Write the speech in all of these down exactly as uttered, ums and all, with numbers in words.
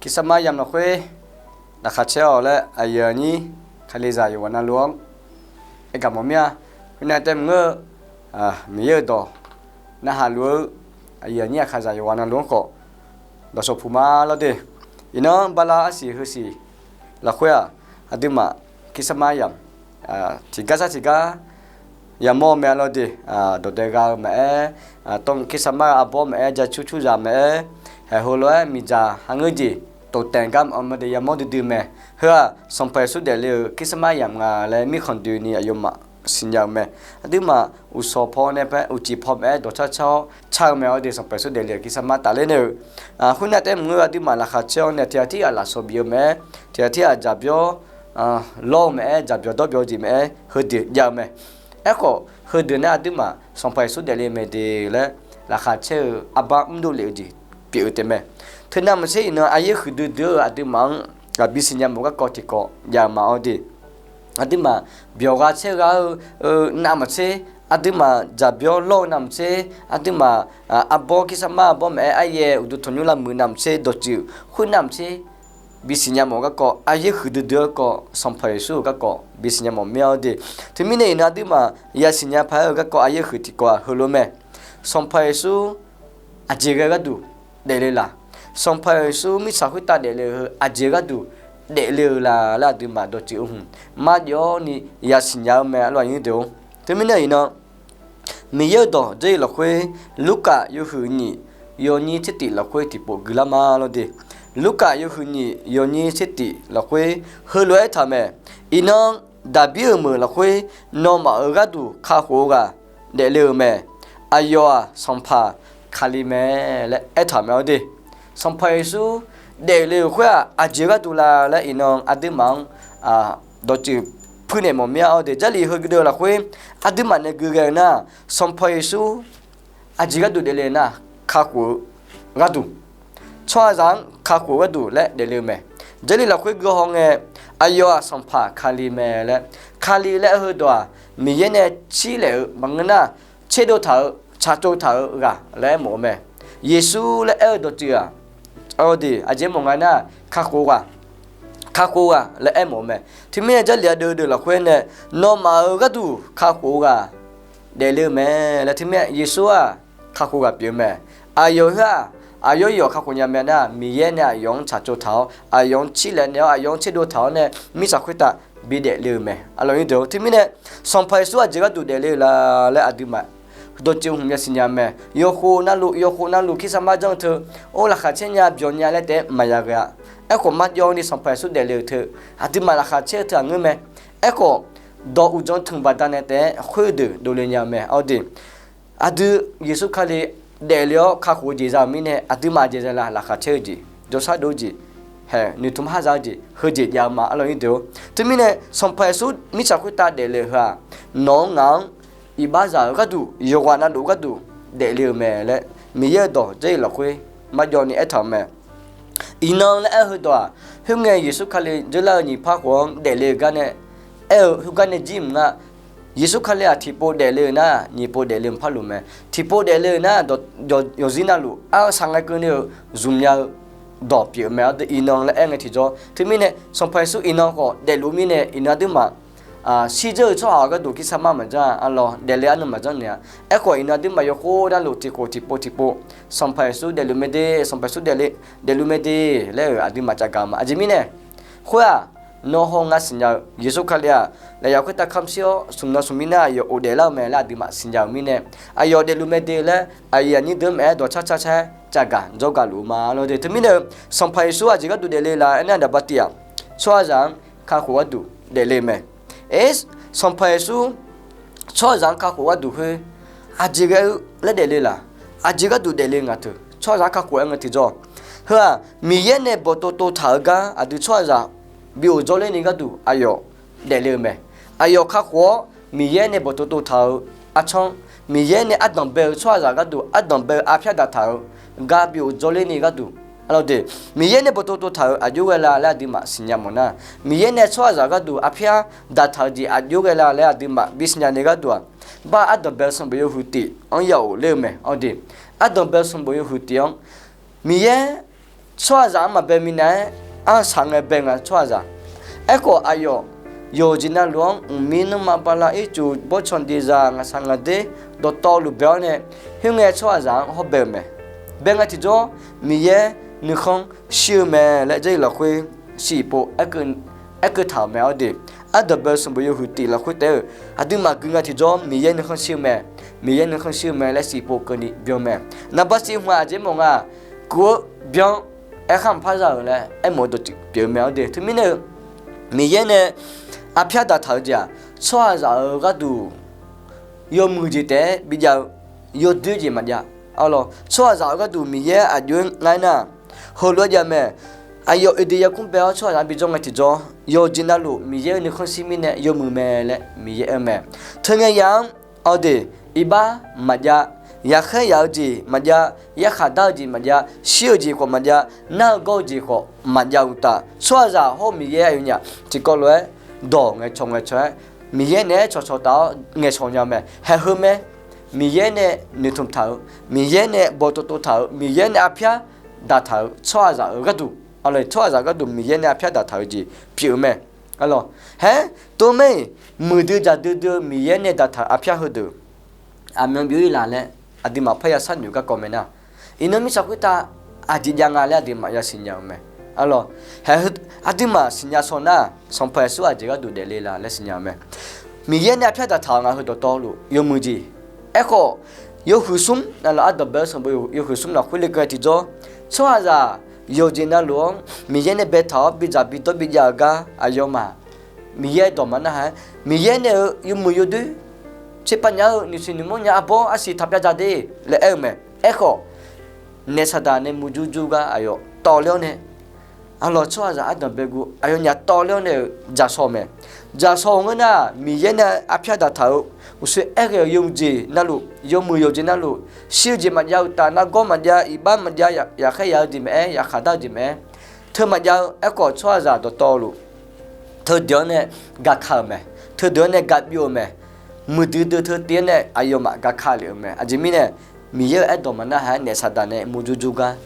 Kirsarmar yamq lafkhoer laqkhaq caer-awq laer aqyuif aqnyir Kalizaq yawqghaq navluf-anr aergaq mawf mir-a. Khoernav taef maqngeur-eu, Miqyaer-euq dawq narhaq luf-eu aqyuif aqnyir Aqkaqzaq yawqghaq navluf-anr khawf dawqshawq puq ma lawr de. Iqnan bala arsiq heusiq lafkhoer-aq, aqduimaf Kirsarmar yamq tiqgar sar tiqgar yamawr-eu mae lawr de. Dawqdae gha-eu maqaer, tawv Kirsarmar arbawr maqaer, jacur curzaq maqaer, haeq heulof-aer miqdzaq hangeur jeq toftaeq gar maqanr ma de, yamawr duidui mae. Heu-aq Sanqpaq Yeqsur daefle-euq Kirsarmar yamq nga laer mirkhanq doeni aqyawfmaf siqnya-eu mae. Aqduimaf uqshawq paw nae paer uqcif paw maqaer dawqcar car-awr car-eu mae lawr de. Sanqpaq Yeqsur daefle-euq Kirsarmar tafler nae-euq khoernav taef maqngeur-eu aqduimaf laqkhaq caer-awr nae tiqghaq tirghaq lafsawq bif-eu maqaer, tiqghaq tirghaq jaqbyawr lawr-eu maqaer, jaqbyawq dawrbyawq jeq maqaer, heudeuq jav-eu mae. Aerkhawf heudeuq nar aqduimaf Sanqpaq Yeqsur daefle mae de laer laqkhaq caer-eu arbar mrdov lef-eu jeq pyeuf-eu taef mae. Teunav maqtser iqnan aryaer huiqdui dui-eu aqduimaf-anr ghaq bisiqnya mawf-eu garkawv tiqkawv jav-eu ma lawr de. Aqduimaf byawq gha caer gha-eu nav maqtser, aqduimaf jaqbyawr lawr-eu nav maqtser, aqduimaf arbawr Kirsarmar arbawr maqaer, aryaer uqduq tanqnymr lavmuiq nav maqtser, dawqtsuif khoer nav maqtser, bisiqnya mawf-eu garkawv, aryaer huiqdui dui-eu garkawv, Sanqpaq Yeqsur-euq garkawv bisiqnya mawf mir-a lawr de. Teumirnae iqnan aqduimaf yasiqnya paq-aer-eu garkawv aryaer huiq tiqkawv-aq heulof mae. Sanqpaq Yeqsur aqjeq ghae gharduq daefle laq? Sanqpaq Yeqsur mirtsaq khoertav daefle-eu heu aqjeq gharduq daefle-eu laq laer aqduimaf dawqtsuif-eu hmq marjawv-awr ni yasiqnya-eu mae, aqyuif aqnyir deuq-or. Teumirnae iqnan Miqyaer-euq dawq Jarlif lafkhoer Lurkaf yawhuiq nyiq yawnyir tsertif lafkhoer tiqpov guilar ma lawr de. Lurkaf yawhuiq nyiq yawnyir tsertif lafkhoer heulof-aer aertaq-euq mae. Iqnan Daqbir-euq meuq lafkhoer nawmaf-euq gharduq kakhof-eu ghaq daefle-euq mae. Aqyawf-aq Sanqpaq Kali mae laer aertaq-euq mae lawr de. Sanqpaq Yeqsur daefle-euq khoer-aq aqjeq gharduq laq laer iqnan aqduimaf-anr dawqtsuif puirnaeq mawf mir-a lawr de. Jarlif heudeuq lafkhoer aqduimaf nae gui ghae-eu nar, Sanqpaq Yeqsur aqjeq gharduq daefle nar, kakhof-eu gharduq, tsawrhaqzaq-anr kakhof-eu gharduq laer daefle-eu mae. Jarlif lafkhoer gui haw ngae, aqyawf-aq Sanqpaq Kali mae laer, Kali laer aer-eu heudawq-aq, Miqyaer nae tsirlaef-eu maqngeur nar, tserdov taq-eu, tsaqtsov taq-eu ghaq laer aermawf-eu mae. Yeqsur laer aer-eu dawqtsuif-aq, aqde aqjeq mawf nga nar, kakhof ghaq, kakhof ghaq laer aermawf-eu mae. Teumirnae Jarlif aqdui deuq lafkhoer nae nawmaf-euq gharduq kakhof-eu ghaq daefle-eu mae laer teumirnae Yeqsur-aq kakhof ghaq pyeuf-eu mae. Aqyawf khoer-aq, aqyawf yawf kakhof nya mae nar, Miqyaer nae aqyawf-anr tsaqtsov taq-awr, aqyawf-anr tsirlaef naeq-awr, aqyawf-anr tserdov taq-awr nae mirtsaq khoertav bidaef le-eu mae. Aqlawq nyi deuq-or, teumirnae Sanqpaq Yeqsur aqjeq gharduq daefle-eu laq laer aqduimaf dawqtsuif hmq yasiqnya mae. Yawkhof navluf, yawkhof navluf Kirsarmar janr-eu teu, or laqkhaq caer nya byawq nya laer taef-aer maqya ghae-a. Aerkhawf marjawv ni Sanqpaq Yeqsur daefle-eu teu, aqduimaf laqkhaq caer-eu teu aqngeur mae. Aerkhawf dawq uqdzan tmq baqdanae taef-aer khoerdeuq dovle nya-eu mae. Aqde aqdui Yeqsur Kali daefle-awr kakhof-eu jeq za-euq mirnae aqduimaf aqjeq za la? Laqkhaq caer-eu jeq, jawrshar dov-eu jeq, haeq noeqtmq har za-eu jeq, heujeq jav-eu ma. Aqlawq nyi deuq-or, teumirnae Sanqpaq Yeqsur mirtsaq khoertav daefle-eu heu-aq, nawq-anr ngaq-anr iqbaxzaq-eu gharduq, yawqghaq navluf gharduq daefle-eu mae laer Miqyaer-euq dawq Jarlif lafkhoer marjawv ni aertaq-euq mae. Iqnan laer aer-eu heudawq-aq, khoerngae Yeqsur Kali dzeurlar-eu nyiq par khof-anr daefle-eu gar nae aer-eu heugar nae jir mq nga. Yeqsur Kali-aq tiqpov daefle-eu nar, nyiq pov daefle-eu mq par luf mae. Tiqpov daefle-eu nar, yawqzir navluf arsav ngae keuvni-eu zmqnya-eu dawq pyeuf-eu mae. Aqdui iqnan laer aer ngae tiqjawr, teumirnae Sanqpaq Yeqsur iqnan khawf daefluf mirnae iqnan aqduimaf shirdzeur-eu tsawrhaq-euq gharduq Kirsarmar maqjanr-a. Aqlawq daefle arnan maqjanr naeq-a. Aerkhawf iqnan aqduimaf yawkhof navluf tiqkhof tiqpov tiqpov Sanqpaq Yeqsur daefluf mae de, Sanqpaq Yeqsur daefle, daefluf mae de laer-euq aqduimaf cavgaq ma. Aqjeq mirnae khoer-aq, nawr hawr ngar siqnya-eu Yeqsur Kali-aq lafyaq khoertav kamq shir-awr smq nan smq mir nar aqyawf ghofdaef lar-eu mae laer aqduimaf siqnya-euq mirnae, aqyawf daefluf mae de laer aqyuif aqnyir deuq-anr maqaer dawqcar car car-aer cavgaq dzawrgaq luf-eu ma lawr de. Teumirnae Sanqpaq Yeqsur aqjeq gharduq daefle laf aernar, daqbav tiv-aq, tsawrhaqzaq-anr kakhof gharduq daefle-eu mae. Aer, Sanqpaq Yeqsur tsawrhaqzaq-anr kakhof gharduq khoer aqjeq ghae-eu laer daefle laf? Aqjeq gharduq daefle ngaq teu tsawrhaqzaq-anr kakhof-aer ngae tiqjawr, heu-aq Miqyaer nae bawqtov tov taq-eu gar aqdui tsawrhaqzaq bi ghof dzawrler ni gharduq aqyawf daefle-eu mae. Aqyawf kakhof-awr Miqyaer nae bawqtov tov taq-eu arcanr, Miqyaer nae ardanq bae-eu tsawrhaqzaq gharduq ardanq bae-eu arpyar daqtaq-eu gar bi ghof dzawrler ni gharduq, aqlawq de, Miqyaer nae bawqtov tov taq-euq aqjox ghae la laer aqduimaf siqnya mawf nar, Miqyaer nae tsawrhaqzaq gharduq arpyar daqtaq-eu jeq aqjox ghae la laer aqduimaf bisiqnya nae gharduq-aq, bar ardanq bae-eu sanqbof yawhuiq tif-anr ya ghofler-eu mae. Aqdui ardanq bae-eu sanqbof yawhuiq tif-anr Miqyaer Tsawrhaqzaq-anr maqbae minav-aer, arsaq ngae bae nga tsawrhaqzaq. Aerkhawf aqyawf yawqjeq navluf-anr mqmir nanrma bala ircuf bawrtsanq diqzaq ngaqshaq ngaqder dawqtawvluf bae-awr nae, khoerngae tsawrhaqzaq-anr hawbae-eu mae. Bae nga tiqjawr, Miqyaer nuikhanr shir-eu mae laer Jarlif lafkhoer shif pov aerkeuv taq-euq mae. Awrdeq, ardanqbae-eu sanqbof yawhuiq tif lafkhoer taef-eu, aqduimaf gui nga tiqjawr Miqyaer nuikhanr shir-eu mae. Miqyaer nuikhanr shir-eu mae laer shif pov keuvni byan mae. Naqba siq hmq-aq aqjeq mawf nga, kuv-eu byan aerkhar maqpar za-euq laer aermawf-eu dawqtsuif pyeuf-eu mae. Awrdeq, teumirnae-eu Miqyaer nae arpyar daqtaq-eu jeq-aq, tsawrhaqzaq-euq gharduq yawmuiq jeq taef-aer bijav-eu, yawdoer jeq maqjav. Arlawq, tsawrhaqzaq-euq gharduq Miqyaer aqjox-aer nga aernar, heulof-aer jav mae. Aqyawf Eqdeq yarkmr bae-awr tsawrhaqzaq-anr bijawr nga tiqjawr, yawqjeq navluf Miqyaer-euq nuikhanr shir mirnae yawmuiq mae laer Miqyaer aer-eu mae. Teungae ya-anr, awrdeq, iqbax maqjav, yaqkhaer yaq-eu jeq maqjav, yarkhaq dar-eu jeq maqjav, shir-eu jeq khawf maqjav, nar-eu gawr-eu jeq khawf maqjav uqtaf, tsawrhaqzaq hawr-eu Miqyaer aqyawfnyaf tiqkawv lof-aer dawq ngaeqcawq ngaeqcawq-aer, Miqyaer naeq-aer cawqcawq taf-awr ngaeqcawq nya-eu mae. Haeq heu mae. Miqyaer nae noeqtmq taq-euq, Miqyaer nae bawqtov tov taq-euq, Miqyaer nae arpyar daqtaq-euq tsawrhaqzaq-euq gharduq, arlawq, tsawrhaqzaq gharduq Miqyaer nae arpyar daqtaq-eu jeq pyeuf-eu mae. Arlawq, haer, tov mae-iq, muiqdui dzaqdui dui-eu Miqyaer nae daqtaq-euq arpyar heudeuq aqmyan byov-ir laf laer aqduimaf parya sharnoeq garkawv mae nar, iqnan mirtsaq khoertav aqjeq jav nga laer aqduimaf yasiq nya-eu mae. Arlawq, haer, aqduimaf siqnya shaw nar, Sanqpaq Yeqsur aqjeq gharduq daefle laf laer siqnya-eu mae. Miqyaer nae arpyar daqtaq-euq ngaq heu dawqtawvluf yawmuiq jeq. Aerkhawf, yawhuiq smr, arlawq, ardanqbae-eu sanqbof yawhuiq smr lafkhoer lekeuv tiqjawr, tsawrhaqzaq yawqjeq navluf-anr Miqyaer nae baetaq-awr bidzaq bidawr bijav-eu gar aqyawfmaf Miqyaer dawq maqnar haq-aer, Miqyaer nae-eu yawmuiq yawdoer, tserpav nya-eu nuisiq nuimawr nya arbawr arsiq taq byav dzaq de laer aer-eu mae. Aerkhawf, naef saqdaq nae murjur jur gar aqyawf tawvler-awr nae, arlawq, tsawrhaqzaq ardanqbae guv aqyawfnyaf tawvler-awr nae-euq dzaqshaw mae. Dzaqshaw-euq ngeur nar, Miqyaer nae arpyar daqtaq-euq uqshoe aerghae-euq yawmuiq jeq navluf, yawmuiq yawqjeq navluf, shir-eu jeq maqjav uqtaf, nargawr maqjav, iqbax maqjav, yaqkhaer yaq-eu jeq maqaer, yaqkhaq dar-eu jeq maqaer, teu maqjav-eu. Aerkhawf, tsawrhaqzaq dawqtawvluf teudeuq-anr nae gaka-euq mae. Teudeuq-anr nae gabyov-eu mae. Muiqdui dui teu tiv-anr nae aqyawfmaf gaka lef-eu mae. Aqjeq mirnae, Miqyaer-euq aerdawq maqnar haq-aer naef saqdaq nae murjur jur gar,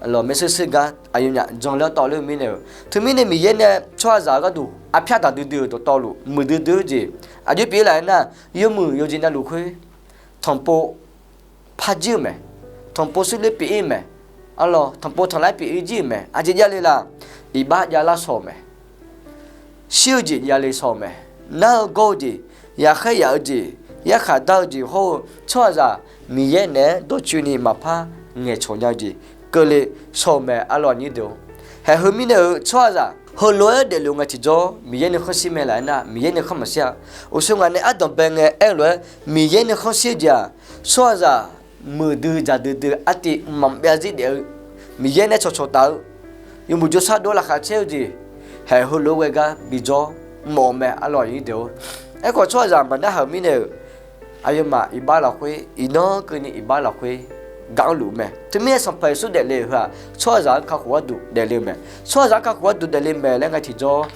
lawq, maershuir shuir gar aqyawfnyaf janler-awr tawvler-eu mirnae-euq, teumirnae Miqyaer nae tsawrhaqzaq-eu gharduq arpyar daqdui dui-euq dawqtawvluf muiqdui dui-eu jeq aqjox pyeuf-ir laf-aer nar, yawmuiq yawqjeq navluf khoer tanqpov par jir-euq mae. Tanqpov surler pyeuf-ir-eu mae. Arlawq, tanqpov tanqlar pyeuf-ir jir-euq mae. Aqjeq javle laf, iqbax javlar shaw-euq mae. Shir-eu jeq javle shaw-euq mae. Nar-eu gawr-eu jeq, yaqkhaer yaq-eu jeq, yarkhaq dar-eu jeq hawr-eu tsawrhaqzaq Miqyaer naeq-aer dawrcoeni maqpar ngaeqcawq nya-eu jeq keuvle shaw-euq mae. Arlawq, aqnyir deuq-or, haeq heu mirnae-euq tsawrhaqzaq heulof-aer daefluf ngae tiqjawr, Miqyaer nuikhanr shir mae laf-aer nar, Miqyaer nuikhanr maqshir-a. Uqshoe ngaq nae ardanqbae ngae aer-eu lof-aer, Miqyaer nuikhanr shir-eu jeq-aq, tsawrhaqzaq muiqdui dzaqdui dui artiv mqmaq maqbyav zir daef-eu, Miqyaer nae cawqcawq taf-eu, yawmuiq jawrshar dov-awr laqkhaq caer-eu jeq, haeq heulof-aer ghae gar bijawr mawf-eu mae. Arlawq, aqnyir deuq-or, aerkhawf tsawrhaqzaq maqnar haq-euq mirnae-euq, aqyawfmaf iqbax lafkhoer, iqnan keuvni iqbax lafkhoer gaq-anr luf-eu mae. Teumirnae Sanqpaq Yeqsur daefle-euq heu-aq, tsawrhaqzaq-anr kakhof gharduq daefle-eu mae. Tsawrhaqzaq-anr kakhof gharduq daefle mae laer ngae tiqjawr,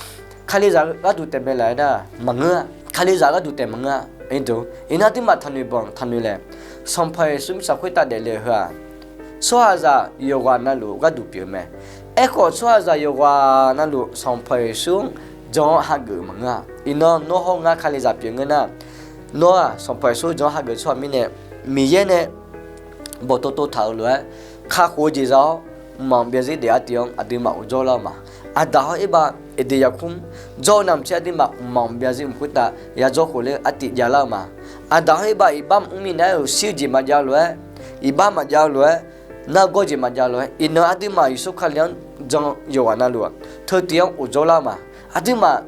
Kalizaq gharduq taef mae laf-aer nar, maqngeur-a. Kalizaq gharduq taef maqngeur-a. Iqnan aqduimaf tanqnoeq banq tanqnoeq laeq, Sanqpaq Yeqsur mirtsaq khoertav daefle-euq heu-aq, tsawrhaqzaq yawqghaq navluf gharduq pyeuf-eu mae. Aerkhawf, tsawrhaqzaq yawqghaq navluf Sanqpaq Yeqsur-anr jan-awr hageuf-euq maqngeur-a. Iqnan nawr hawr ngar Kalizaq pyeuf ngeur nar, nawr-aq Sanqpaq Yeqsur jan-awr hageuf tsawrhaq mirnae, Miqyaer nae bawqtov tov taq-euq lof-aer kakhof-eu jeq za-awr, mqmaq maqbyav zir daef artiv-anr aqduimaf uqdzawr lar-eu ma. Aqdaq hawr irbav Eqdeq yarkmr jawr-eu navmaqtser aqduimaf mqmaq maqbyav zir mq khoertav yadzawr khof ler artiv javlar-eu ma. Aqdaq hawr irbav iqbax maqmr minav aer-euq shir-eu jeq maqjav-eu lof-aer, iqbax maqjav-eu lof-aer, nargawr jeq maqjav-eu lof-aer, iqnan aqduimaf Yeqsur Kali-anr jan yawqghaq navluf-aq, teu tiv-anr uqdzawr lar-eu ma. Aqduimaf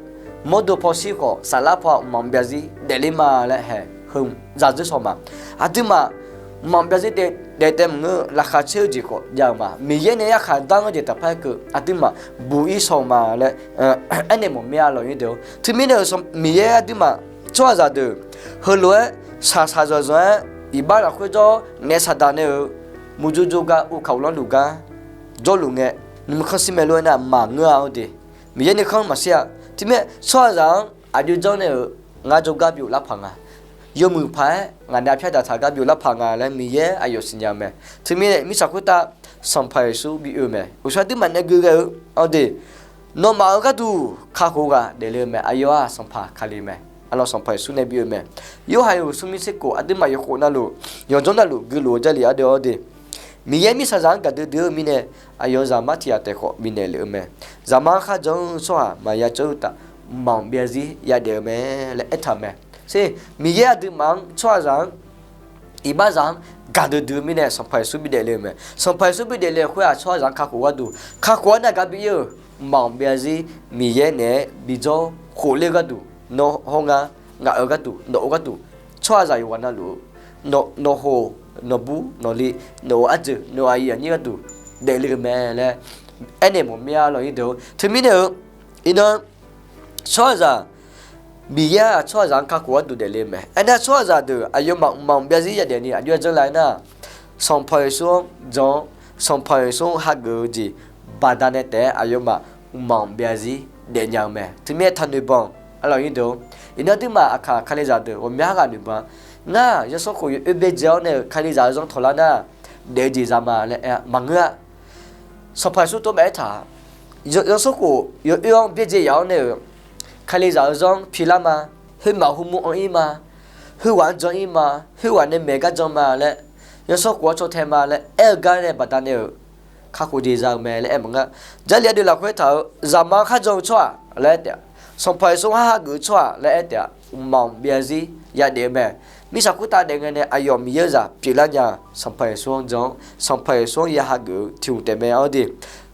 mawrdo paw shir khawf, saflar paw-aq mqmaq maqbyav zir daefler ma laer haeq heu zaqdzeur shaw ma. Aqduimaf mqmaq maqbyav zir daef taev maqngeur-eu laqkhaq caer-eu jeq khawf jav-eu ma. Miqyaer nae yarkhaq dar-anr jeq taqpar keuv aqduimaf buq-ir shaw-eu ma laer aernaeq mawf mir-a. Arlawq, aqnyir deuq-or, teumirnae-euq Miqyaer aqduimaf tsawrhaqzaq deuq heulof-aer shaqshaq zanqzanq-aer iqbax lafkhoer jawr-awr naef saqdaq nae-euq murjur jawrgar uvkaq uvlanr luf gar jawrluf ngae, nuikhanr shir mae lof-aer nar maqngeur-a. Awr de, Miqyaer nuikhanr maqshir-a. Teumirnae tsawrhaqzaq-anr aqjox janr nae-euq ngar jawrgar byov lar paq nga. yawmuiq paq-aer ngaq nae arpyar daqtaq gar byov lar paq nga laer Miqyaer aqyawf siqnya-eu mae. Teumirnae mirtsaq khoertav Sanqpaq Yeqsur bi oe-eu mae. Uqshoe aqduimaf nae gui ghae-eu-awr de, nawmaf-euq gharduq kakhof ghaq daefle-eu mae. Aqyawf-aq Sanqpaq Kali mae. Arlawr Sanqpaq Yeqsur nae bi oe-eu mae. Yorhaq yawhuiq smr mir tser khof aqduimaf yawkhof navluf, yawqdzanr navluf guilof-eu Jarlif ardeuv-awr de, Miqyaer mirtsaqzaq-anr gaqdui dui-eu mirnae, aqyawf-euq Zaqmar tiq ghaq taef khawf bifnaeq lef-eu mae. Zaqmar kharjan-eu tsawrhaq maqya cawv-eu uqtaf, maqbyav zir yadaef-eu mae laer aertaq-euq mae. Sher, Miqyaer aqduimaf-anr tsawrhaqzaq-anr iqbaxzaq-anr gaqdui dui-eu mirnae Sanqpaq Yeqsur bidaef le-eu mae. Sanqpaq Yeqsur bidaef le-eu khoer-aq tsawrhaqzaq-anr kakhof gharduq, kakhof-anr nar gar bi ir-euq maqbyav zir Miqyaer naeq-aer bijawr khofler-eu gharduq, nawr hawr ngar, ngaq-euq gharduq, nawq-euq gharduq, tsawrhaqzaq yawqghaq navluf-eu nawq khof, nawq bur, nawq li, nawq-euq ardeuq, nawq-euq aqyuif aqnyir gharduq daefle-eu mae laer aernaeq mawf mir-a lawq ir deuq-or. Teumirnae-eu, iqnan tsawrhaqzaq Miqyaer-aq tsawrhaqzaq-anr kakhof gharduq daefle-eu mae. Aernar tsawrhaqzaq deuq aqyawfmaf mqmaq mqbyav zir yadaef ni aqjox-aer janrlar-aer nar, Sanqpaq Yeqsur-anr jan-awr, Sanqpaq Yeqsur hageuf-eu jeq baqdanae taef-aer aqyawfmaf mqmaq mqbyav zir daefnya-eu mae. Teumirnae taqnoeq banq, arlawq ir deuq-or. Iqnan aqduimaf aqkaq Kalizaq deuq ghawqmya ghaq noeq banq, ngar zanrsanrkhof yawoer byaerdzae-awr nae-euq Kalizaq-eu zanr tawqlar nar, daef-eu jeq za ma laer aer-a maqngeur-a. Sanqpaq Yeqsur tov maqaer taq-a. Zanrsanrkhof yawoer-anr byaerdzae yaf-awr nae-euq Kalizaq-eu zanr pilar ma, khoermaf khoermur anr ir ma, khoerghaq-anr jan ir ma, khoerghaq nae maeq gar jan ma laer, zanrsanrkhof-anr caw tae ma laer aer-eu gar nae baqdanae-euq kakhof jeq za-eu mae laer aer maqngeur. Jarlif ardeuv lafkhoer taq-euq Zaqmar-anr kharjan-eu tsawrhaq laer aer taef-a, Sanqpaq Yeqsur-anr hageuf-eu tsawrhaq laer aer taef-a, mqmaq mqbyav zir yadaef-eu mae. Mirtsaq khoertav daef ngae nae aqyawf Miqyaer-euq zaq pyeuflar nya-eu Sanqpaq Yeqsur-anr jan-awr, Sanqpaq Yeqsur-anr ya hageuf-eu tiq hmq taef mae-awr de.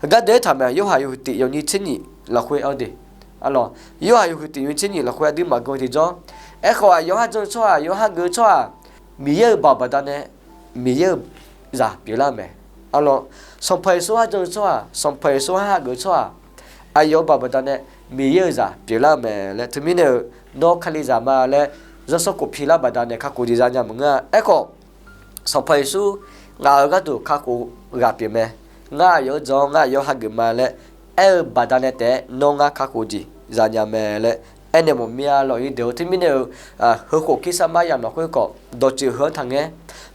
Heugar deuq aertaq mae, Yorhaq yawhuiq tiq yawnyir tser nyiq lafkhoer-awr de. Arlawq, Yorhaq yawhuiq tiq yawnyir tser nyiq lafkhoer aqduimaf ganr tiqjawr, aerkhawf aqyawf-anr kharjan-eu tsawrhaq, aqyawf-anr hageuf-eu tsawrhaq, Miqyaer-euq baoq baqdanae Miqyaer-euq zaq pyeuflar-eu mae. Arlawq, Sanqpaq Yeqsur-anr kharjan-eu tsawrhaq, Sanqpaq Yeqsur-anr hageuf-eu tsawrhaq, aqyawf-euq baoq baqdanae Miqyaer-euq zaq pyeuflar-eu mae laer teumirnae-euq, nawr Kalizaq ma laer zanrsanrkhof pilar baqdanae kakhof jeq zanya maqngeur-a. Aerkhawf, Sanqpaq Yeqsur ngaq-euq gharduq kakhof ghaq pyeuf mae. Ngar aqyawf-anr jan-awr ngar aqyawf-anr hageuf ma laer aer-eu baqdanae taef-aer nawr ngar kakhof jeq zanya mae laer aernaeq mawf mir-a lawq ir deuq-or. Teumirnae-euq, heukhof kirsar mar yamq lafkhoer khawf dawqtsuif heu-anr taqngaer,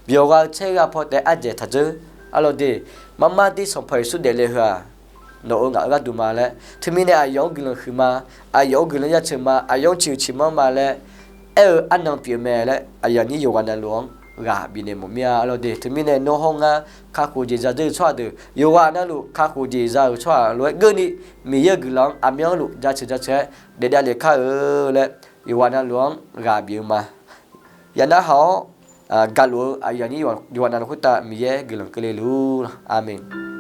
byawq gha-eu tser gha paw taef-aer ardzaeq taqdzeur. Arlawq de, marmar dir Sanqpaq Yeqsur daefle heu-aq, nawq-euq ngaq-euq gharduq ma laer teumirnae aqyawf-anr guiqlanq huiqma, aqyawf-anr guiqlanq yaceuq ma, aqyawf-anr ciqhuiq ciqmanr ma laer aer-eu arnan pyeuf mae laer aqyuif aqnyir yawqghaq navluf-anr ghaq bifnaeq mawf mir-a. Arlawq de, teumirnae nawr hawr ngar kakhof jeq za dzeur-eu tsawrhaq deuq, yawqghaq navluf kakhof jeq za-euq tsawrhaq lof-aer keuvni, Miqyaer-euq guiqlanq-anr aqmyanluf jaceuq jaceuq-aer daef davlef kar-eu laer yawqghaq navluf-anr ghaq bif-eu ma. Yaqnarhaq-awr gaqluf-eu aqyuif aqnyir yawqghaq navluf khoertav Miqyaer guiqlanq keuvle luf-ur. Aqmeq.